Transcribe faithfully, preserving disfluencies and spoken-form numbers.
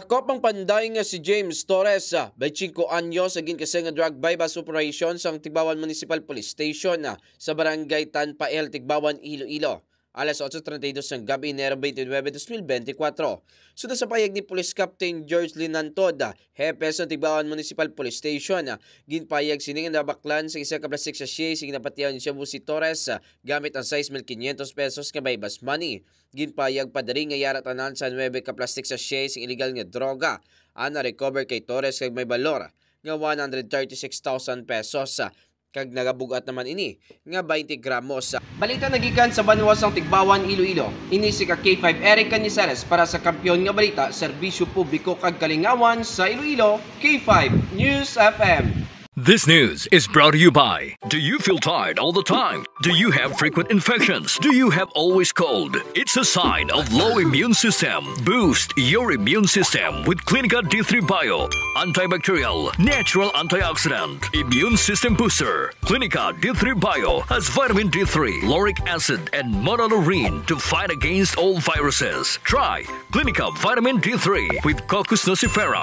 Kopang Panday nga si James Torres, ah, twenty-five anyos, sa ginkasayang nga drug buy-bust operation sang Tigbawan Municipal Police Station, ah, sa Barangay Tanpael, Tigbawan, Iloilo. Alas otso treinta y dos ng gabi, Enero twenty-nine, dos mil benti kwatro. Sunda sa pahayag ni Police Captain George Linantod, ah, hepe sa Tigbawan Municipal Police Station, ah, ginpahayag sini nga nabaklan sa isa ka plastic sachet sing napatihan ni Shabu si Torres, ah, gamit ang sais mil quinientos pesos nga buy-bust money. Ginpahayag pa diri nga yara tanan sa nuebe ka plastic sachet sing illegal nga droga ang na-recover kay Torres kag may balor nga one hundred thirty-six thousand pesos, kag nagabug-at naman ini nga twenty gramos. Balita nagikan sa banwa sang Tigbawan, Iloilo. Ini si ka K five Eric Canizares para sa Kampiyon nga Balita, Serbisyo Publiko kag Kalingawan sa Iloilo, K five News F M. This news is brought to you by. Do you feel tired all the time? Do you have frequent infections? Do you have always cold? It's a sign of low immune system. Boost your immune system with Clinica D three Bio. Antibacterial, natural antioxidant, immune system booster. Clinica D three Bio has vitamin D three, lauric acid, and monolaurin to fight against all viruses. Try Clinica Vitamin D three with Cocos nucifera.